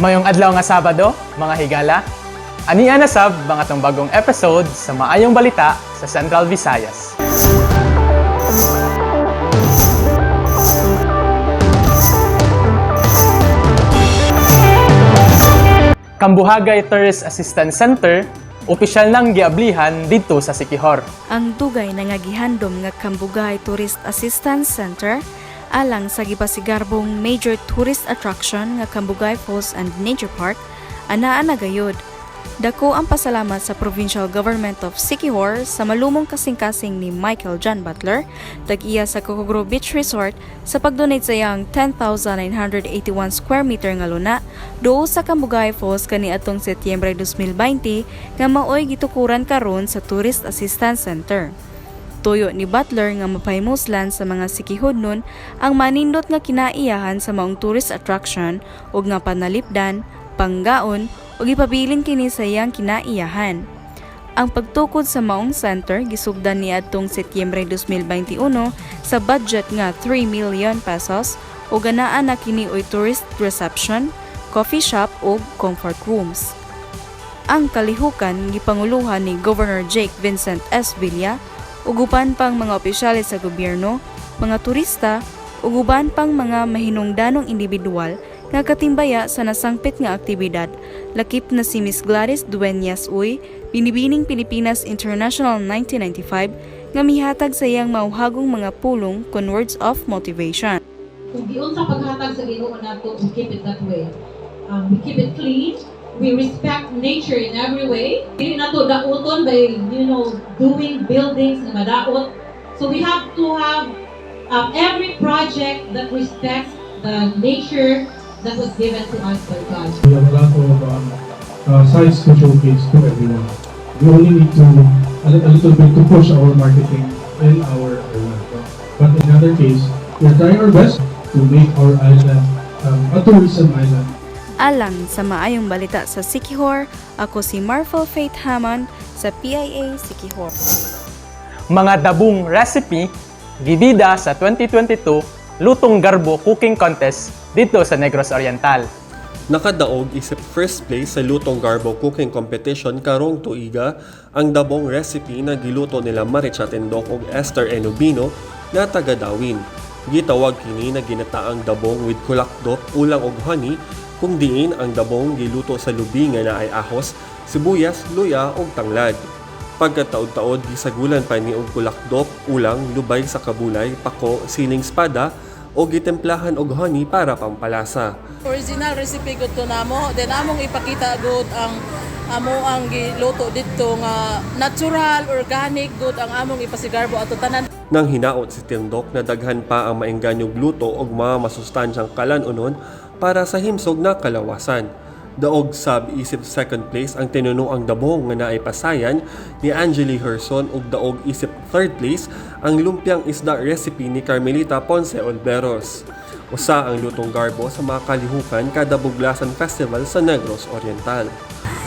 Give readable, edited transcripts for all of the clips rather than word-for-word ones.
Maayong adlaw nga Sabado, mga higala. Ania na sab ang atong bagong episode sa Maayong Balita sa Central Visayas. Cambuhagai Tourist Assistance Center opisyal nang giablihan didto sa Siquijor. Ang dugay na nga gihandom nga Cambuhagai Tourist Assistance Center alang sa gipasigarbong major tourist attraction nga Cambuhagai Falls and Nature Park anaa na gayud. Dako ang pasalamat sa Provincial Government of Siquijor sa malumong kasing-kasing ni Michael John Butler, tag-iya sa Coco Beach Resort, sa pagdonate sa iyang 10,981 square meter nga luna duol sa Cambuhagai Falls kaniadtong Setyembre 2020 nga maoy gitukuran karon sa Tourist Assistance Center. Tuyo ni Butler nga mapahimuslan sa mga Siquijodnon ang manindot nga kinaiyahan sa maong tourist attraction ug nga panalipdan, panggaon ug ipabilin kini sa iyang kinaiyahan. Ang pagtukod sa maong center gisugdan niadtong Setyembre 2021 sa budget nga 3 million pesos ug anaa na kini oy tourist reception, coffee shop ug comfort rooms. Ang kalihukan gipanguluhan ni Governor Jake Vincent S. Villa ug uban pang mga opisyales sa gobyerno, mga turista ug uban pang mga mahinungdanong individual nga katimbaya sa nasangpit nga aktibidad, lakip na si Miss Gladys Dueñas Uy, Binibining Pilipinas International 1995, nga mihatag sa iyang mauhagong mga pulong kon words of motivation. Kung giunsa paghatag sa Ginoo nato, we keep it that way. We keep it clean. We respect nature in every way. Dili nato dauton by doing buildings na madaot. So we have to have every project that respects the nature that was given to us by God. We have a lot of sites to showcase to everyone. We only need to a little bit to push our marketing in our island, no? But in other case, we're trying our best to make our island a tourism island. Alang sa Maayong Balita sa Siquijor, ako si Marvel Faith Hammond sa PIA Siquijor. Mga dabong recipe gibida sa 2022 Lutong Garbo Cooking Contest didto sa Negros Oriental. Nakadaog isip first place sa Lutong Garbo Cooking Competition karong tuiga ang dabong recipe na giluto nila Maricha Tindok ug Esther Enobino na taga Dauin. Gitawag kini na ginataang dabong with kulakdop, ulang ug honey, kung diin ang dabong giluto sa lubi nga naay ahos, sibuyas, luya ug tanglad. Pagkataod-taod, gisagulan pa ni og kulakdop, ulang, lubay sa kabulay, pako, siling espada o gitemplahan og honey para pampalasa. Original recipe gud to namo. Then among ipakita gud ang amo ang giluto didto nga natural, organic gud ang among ipasigarbo ato tanan. Nang hinaot si Tindok na daghan pa ang maengganyo luto og mga masustansyang kalan-onon para sa himsog na kalawasan. Daog sab isip second place ang tinunoang dabong nga naay pasayan ni Angeli Herson ug daog isip third place ang lumpiang isda recipe ni Carmelita Ponce Olberos. Usa ang Lutong Garbo sa mga kalihukan kada Buglasan Festival sa Negros Oriental.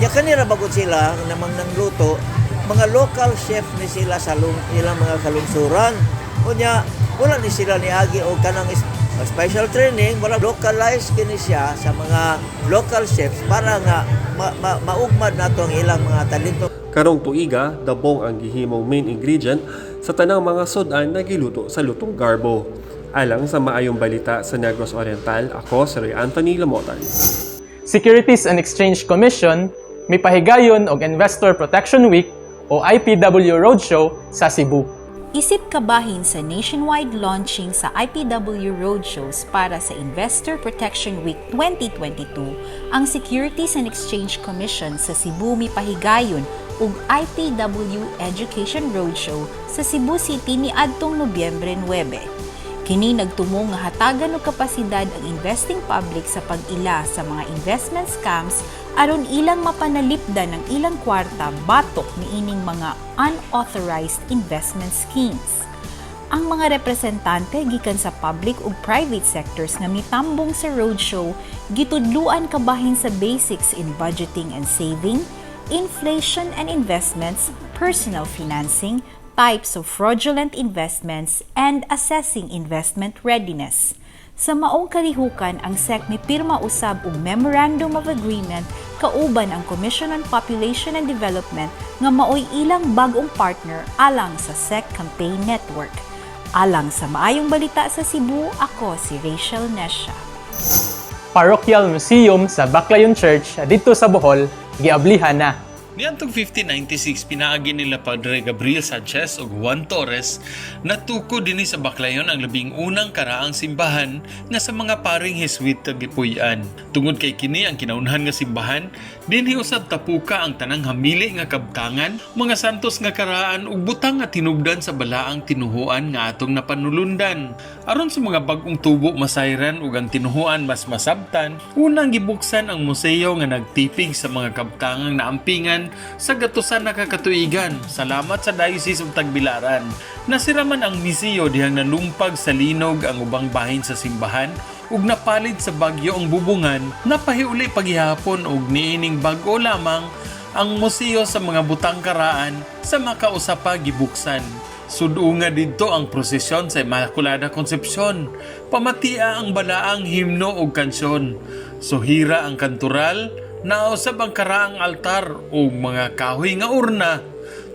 Ya kanira bagod sila namang nang luto, mga local chef ni sila sa ilang mga kalungsuran. Unya, wala ni sila ni agi og kanang special training, wala, localized kini siya sa mga local chefs para nga maugmad nato ang ilang mga talento. Karong tuiga, dabong ang gihimong main ingredient sa tanang mga sudan na giluto sa Lutong Garbo. Alang sa Maayong Balita sa Negros Oriental, ako si Roy Anthony Lamotan. Securities and Exchange Commission mipahigayon og Investor Protection Week o IPW Roadshow sa Cebu. Isip kabahin sa nationwide launching sa IPW Roadshows para sa Investor Protection Week 2022, ang Securities and Exchange Commission sa Cebu mipahigayon og IPW Education Roadshow sa Cebu City niadtong Nobyembre 9. Kini nagtumo nga hatagan og kapasidad ang investing public sa pag-ila sa mga investment scams aron ilang mapanalipdan ang ilang kwarta batok niining mga unauthorized investment schemes. Ang mga representante gikan sa public ug private sectors nga mitambong sa roadshow gitudluan kabahin sa basics in budgeting and saving, inflation and investments, personal financing, types of fraudulent investments, and assessing investment readiness. Sa maong kalihukan, ang SEC mipirma usab og Memorandum of Agreement kauban ang Commission on Population and Development nga maoy ilang bag-ong partner alang sa SEC Campaign Network. Alang sa Maayong Balita sa Cebu, ako si Rachel Nesha. Parochial Museum sa Baclayon Church didto sa Bohol giablihan na. Niadtong 1596, pinaagi nila Padre Gabriel Sanchez ug Juan Torres, natuko dinhi sa Baclayon ang labing unang karaang simbahan nga sa mga paring Heswita gipuy-an. Tungod kay kini ang kinaunhan nga simbahan, dinhi usab tapuka ang tanang hamili nga kabtangan, mga santos nga karaan ug butang nga tinubdan sa balaang tinuhuan nga atong napanulundan. Aron sa mga bag-ong tubo masayran ug ang tinuhuan mas masabtan, unang gibuksan ang museo nga nagtipig sa mga kabtangang naampingan sa gatusan na kakatuigan. Salamat sa Diocese of Tagbilaran. Nasira man ang museo dihang nalumpag sa linog ang ubang bahin sa simbahan ug napalid sa bagyo ang bubungan, napahiuli paghihapon og niining bag-o lamang ang museo sa mga butang karaan sa makausa pa gibuksan. Sudunga didto ang prosesyon sa Immaculada Concepcion. Pamatia ang balaang himno ug kansyon. Suhira ang kantural, nausab ang karaang altar ug mga kahoy nga urna.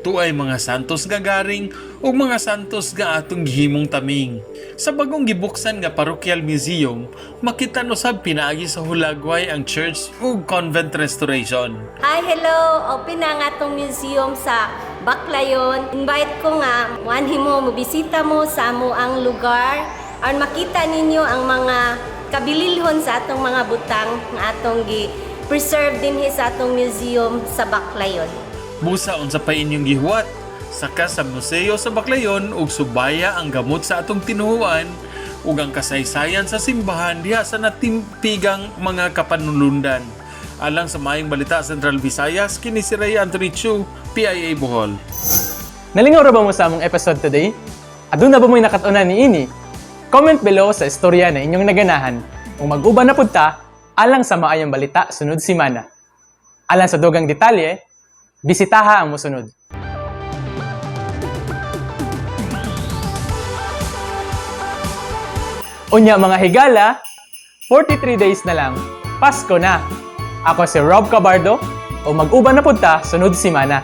Tuay mga santos nga garing ug mga santos nga atong gihimong taming. Sa bagong gibuksan nga parochial museum, makita usab pinaagi sa hulagway ang church ug convent restoration. Hi, hello! Open na ang atong museum sa Baclayon. Invite ko nga, muanhi mo, mobisita mo sa amoang lugar. Aron makita ninyo ang mga kabililhon sa atong mga butang nga atong gi-preserve dinhi sa atong museum sa Baclayon. Busa unsa pa inyong gihuwat? Saka sa museo sa Baclayon ug subaya ang gamot sa atong tinuhuan ug ang kasaysayan sa simbahan diha sa natimpigang mga kapanulundan. Alang sa Maayong Balita Central Visayas, kini si Ray Anthony Chu, PIA Bohol. Nalingaw ra ba mo sa among episode today? Aduna ba mo'y nakat-unan niini? Comment below sa istorya na inyong naganahan. Ug mag-uban na pud ta alang sa Maayong Balita sunod simana. Alang sa dugang detalye, bisitaha ang mosunod. Unya mga higala, 43 days na lang, Pasko na. Ako si Rob Cabardo, ug mag-uban na pud ta sunod simana.